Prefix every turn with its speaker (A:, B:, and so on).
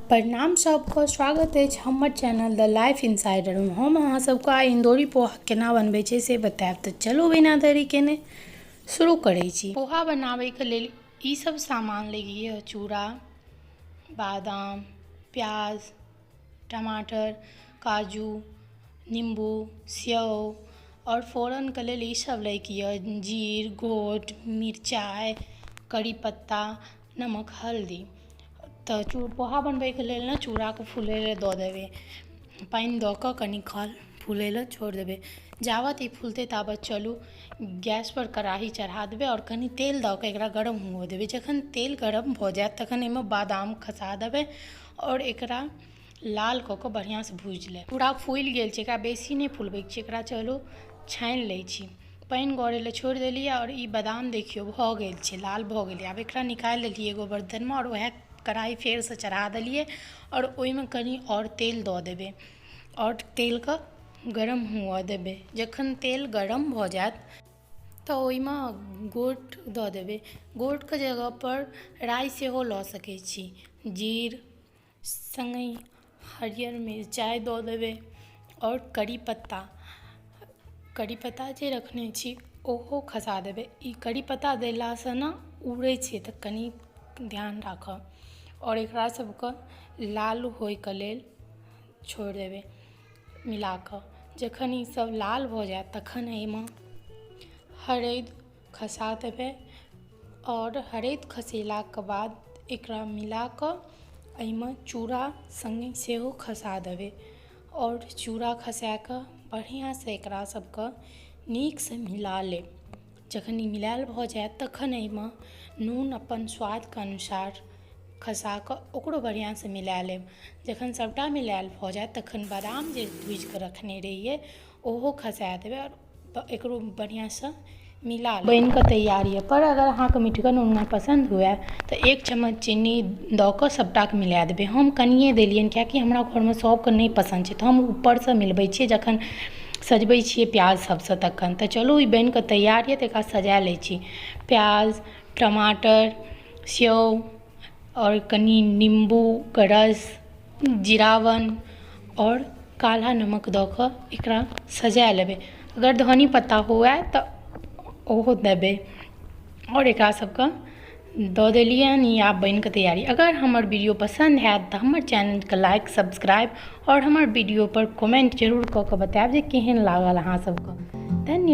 A: प्रणाम सबके, स्वागत अछि हमर चैनल द लाइफ इनसाइडरमे। हम अहाँ सबके आइ इंदौरी पोहा केना बनबै छै से बतायब। तऽ चलू बिना देरी केने शुरू करै छी। पोहा बनाबैके लेल ई सब सामान लगिए: चूड़ा, बादाम, प्याज, टमाटर, काजू, नींबू, सेव आओर फोरनके लेल ई सब लैके यऽ: जीर, गोट, मिरचाइ, करी पत्ता, नमक, हल्दी। तऽ पोहा बनबैके लेल ने चूड़ाके फूलै लए दऽ देबै, पानि दऽ कऽ कनि काल फूलै लए छोड़ि देबै। जाबत ई फूलतै ताबत चलू गैसपर कड़ाही चढ़ा देबै आओर कनि तेल दऽ कऽ एकरा गरम हुअ देबै। जखन तेल गरम भऽ जायत तखन एहिमे बादाम खसा देबै आओर एकरा लाल कऽ कऽ बढ़िआँसँ भूजि लेब। चूड़ा फूलि गेल छै, एकरा बेसी नहि फुलबैके छै। एकरा चलू छानि लै छी। पानि गरै लए छोड़ि देलियै आओर ई बादाम देखियौ भऽ गेल छै, लाल भऽ गेलै। आब एकरा निकालि लेलियै एगो बर्तनमे आओर उएह कढ़ाइ फेरसँ चढ़ा देलियै आओर ओहिमे कनि आओर तेल दऽ देबै आओर तेलके गरम हुअ देबै। जखन तेल गरम भऽ जायत तऽ ओहिमे गोट दऽ देबै। गोटके जगहपर राइ सेहो लऽ सकै छी। जीर सङ्गहि हरियर मिरचाइ दऽ देबै आओर करी पत्ता, करी पत्ता जे रखने छी ओहो खसा देबै। ई करी पत्ता देलासँ ने उड़ै छै, तऽ कनि ध्यान राखब। आओर एकरा सबके लाल होइके लेल छोड़ि देबै मिला कऽ। जखन ई सब लाल भऽ जायत तखन एहिमे हरैद खसा देबै आओर हरैद खसेलाके बाद एकरा मिला कऽ एहिमे चूड़ा सङ्गे सेहो खसा देबै आओर चूड़ा खसा कऽ बढ़िआँसँ एकरा सबके नीकसँ मिला लेब। जखन ई मिलायल भऽ जायत तखन एहिमे नून अपन स्वादके अनुसार खसा कऽ ओकरो बढ़िआँसँ मिला लेब। जखन सभटा मिलायल भऽ जायत तखन बादाम जे भूजि कऽ रखने रहियै ओहो खसा देबै आओर एकरो बढ़िआँसँ मिला लेब। बनि कऽ तैयार यऽ। पर अगर अहाँके मिठगर नुनगर पसन्द हुए तऽ एक चम्मच चीनी दऽ कऽ सभटाके मिला देबै। हम कनिए देलियनि, कियाकि हमरा घरमे सभके नहि पसन्द छै, तऽ हम ऊपरसँ मिलबै छियै जखन सजबै छियै प्याज सभसँ तखन। तऽ चलू, ई बनि कऽ तैयार यऽ, तऽ एकरा सजा लै छी। प्याज, टमाटर, सेव आओर कनि निम्बूके रस, जीरावन आओर काला नमक दऽ कऽ एकरा सजा लेबै। अगर धनी पत्ता हुए तऽ ओहो देबै। आओर एकरा सबके दऽ देलियै हन। ई आब बनि कऽ तैयारी। अगर हमर वीडियो पसन्द हैत तऽ हमर चैनलके लाइक, सब्सक्राइब आओर हमर वीडियो पर कमेंट जरूर कऽ कऽ बतायब जे केहन लागल अहाँ सबके। धन्यवाद।